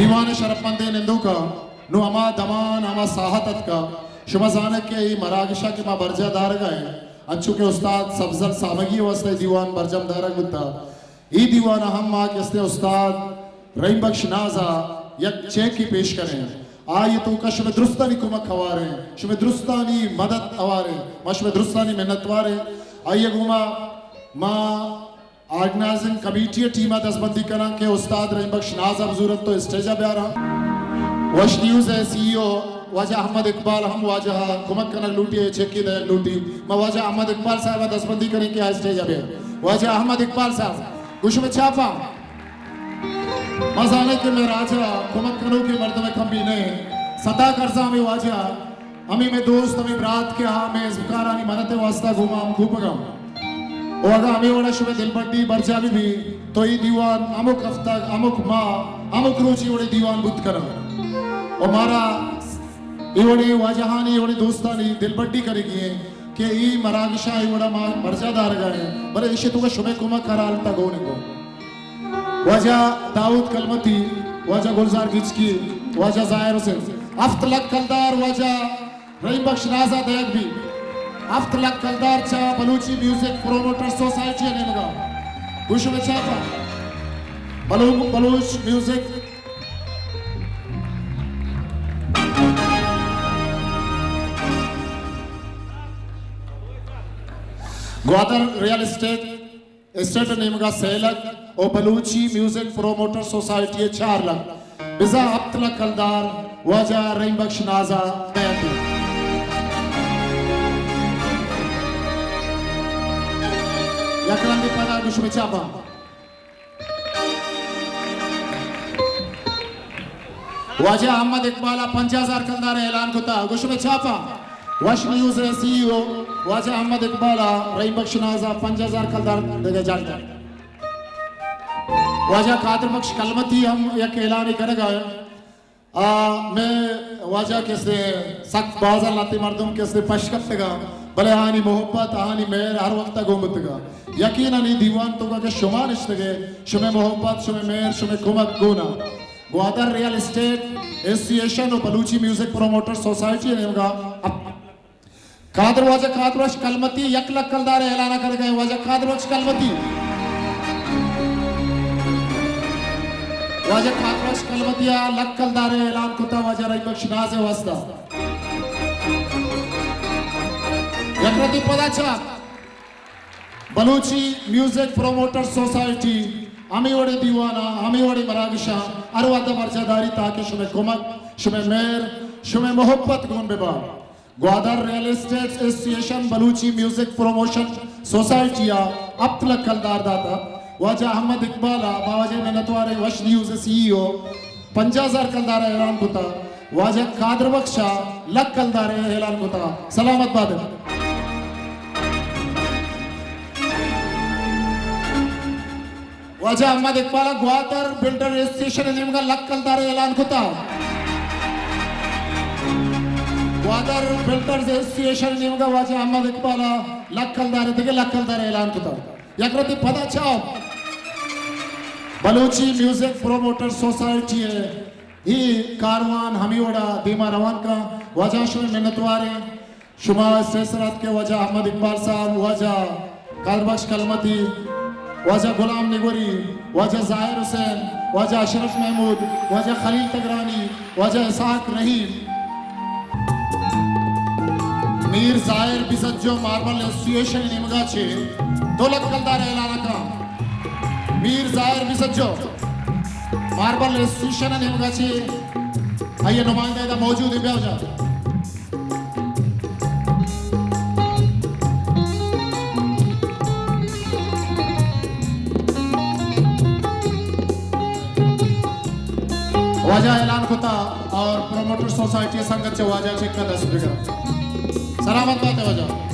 دیوان ءِ شرپمندیں نندوکاں، نوں ہما دمان، ہما ساہت اتکا۔ شما زانگ کہ اے مراگشا کہ ما برجاہ دارگا ایں، انچو کہ استاد سبزل سامگی ءِ واستہ اے دیوان برجم دارگ بوتا۔ اے دیوان ءَ ہم ما کہ استیں استاد رحیم بخش ناز ءَ یک چیکے پیش کنیں۔ آئی ءِ توکا شمئے درستانی کمک ہوار ایں، شمئے درستانی مدد ہوار ایں، ما شمئے درستانی منتوار ایں۔ آئی ءَ گوما ما آرگنائزنگ کمیٹی ءِ ٹیم ءَ دزبندی کناں کہ استاد رحیم بخش ناز ءَ بزورت تو اسٹیج ءَ بیاراں۔ وش نیوز ءِ سی ای او واجہ احمد اقبال ہم واجہ ءَ کمک کنگ لوٹی، اے چیکے دئیگ لوٹی۔ ما واجہ احمد اقبال صاحب ءَ دزبندی کنیں کہ آ اسٹیج ءَ بیا۔ واجہ احمد اقبال صاحب، گوں شمئے چاپاں۔ ما زانیں کہ مئے راج ءَ کمک کنوکیں مردم ءِ کمی نہ ایں۔ ستا کرزاں ہمے واجہ، ہمے مئے دوست، ہمے برات کہ آ مئے ازمکارانی مدد ءِ واستہ گوما ہم کوپگاں۔ و اگاں ہمے وڑا شمئے دلبڈی برجاہ بہ بی تو اے دیوان ہمک ہفتگ، ہمک ماہ، ہمک روچ اے وڑیں دیوان بوت کناں۔ و مارا اے وڑیں واجہانی، اے وڑیں دوستانی دلبڈی کنگی ایں کہ اے مراگشاں اے وڑا ما برجاہ دارگا ایں، بلے ایشی توکا شمئے کمک ہر حالتا گون انت۔ واجہ داؤد کلمتی، واجہ گلزار گچکی، واجہ ظاہر حسین، ہفت لکھ کلدار واجہ رحیم بخش ناز ءَ دئیگ بی۔ ہفت لکھ کلدار چہ بلوچی میوزک پروموٹر سوسائٹی ءِ نیمگا۔ گوں شمئے چاپاں۔ بلو-، بلوچ میوزک گوادر ریئل اسٹیٹ اسٹیٹ ءِ نیمگا سے لکھ و بلوچی میوزک پروموٹر سوسائٹی ءَ چار لکھ، بزاں ہپت لکھ کلدار واجہ رحیم بخش ناز ءَ دئیگ بیت۔ یک رندے پدا گوں شمئے چاپاں۔ واجہ احمد اقبال ءَ پنجاہ ہزار کلدار ءِ اعلان کتا، گوں شمئے چاپاں۔ وش نیوز ءِ سی ای او واجہ احمد اقبال ءَ رحیم بخش ناز ءَ پنجاہ ہزار کلدار دگہ جاگہ۔ واجہ قادر بخش کلمتی ہم یک اعلانے کنگا۔ آ، مئے واجہ کسے سک باز ءَ لہتے مردم کسے پش کپتگا، بلے آہانی محبت، آہانی مہر ہر وقت ءَ گون بوتگا۔ یقیناً اے دیوان توکا کہ شما نشتگے، شمئے محبت، شمئے مہر، شمئے کمک گونا۔ گوادر ریئل اسٹیٹ ایسوسی ایشن و بلوچی میوزک پروموٹر سوسائٹی ءِ نیمگا اپ-، قادر، واجہ قادر بخش کلمتی یک لکھ کلدار ءِ اعلان کنگا ایں۔ واجہ قادر بخش کلمتی، واجہ قادر بخش کلمتی ءَ لکھ کلدار ءِ اعلان کتا واجہ رحیم بخش ناز ءِ واستہ۔ یک رندے پدا چہ بلوچی میوزک پروموٹر سوسائٹی ہمے وڑیں دیواناں، ہمے وڑیں مراگشاں ہر وہد ءَ برجاہ داری تاکہ شمئے کمک، شمئے مہر، شمئے محبت گون ببا۔ گوادر ریئل اسٹیٹ ایسوسی ایشن بلوچی میوزک پروموشن سوسائٹی ءَ ہپت لکھ کلدار داتا۔ واجہ احمد اقبال ءَ باوجہ منتواریں، وش نیوز ءِ سی ای او پنجاہ ہزار کلدار ءِ اعلان کتا۔ واجہ قادر بخش ءَ لکھ کلدار ءِ اعلان کتا۔ سلامت بات۔ واجہ احمد اقبال ءَ گوادر بلڈر ایسوسی ایشن ءِ نیمگا لکھ کلدار ءِ اعلان کتا۔ گوادر بلڈرز ایسوسی ایشن ءِ نیمگا واجہ احمد اقبال ءَ لکھ کلدار ءِ، دگہ لکھ کلدار ءِ اعلان کتا۔ یک رندے پدا چہ بلوچی میوزک پروموٹر سوسائٹی ءِ اے کاروان ہمے وڑا دیما روان کن۔ واجہ شمئے منتوار ایں۔ شما اسٹیج سر اتکے، واجہ احمد اقبال صاحب، واجہ قادر بخش کلمتی، واجہ غلام نگوری، واجہ ظاہر حسین، واجہ اشرف محمود، واجہ خلیل تگرانی، واجہ اسحاق رحیم۔ میر ظاہر بزنجو ماربل ایسوسی ایشن ءِ نیمگا چہ دو لکھ کلدار ءِ اعلان کن۔ میر ظاہر بزنجو ماربل ایسوسی ایشن ءِ نیمگا چہ آئی ءِ نمائندہ ادا موجود ایں، بیا جا۔ واجہ اعلان کتا اور پروموٹر سوسائٹی سنگت چہ واجہ چکا دست بگر۔ سلامت بات واجہ۔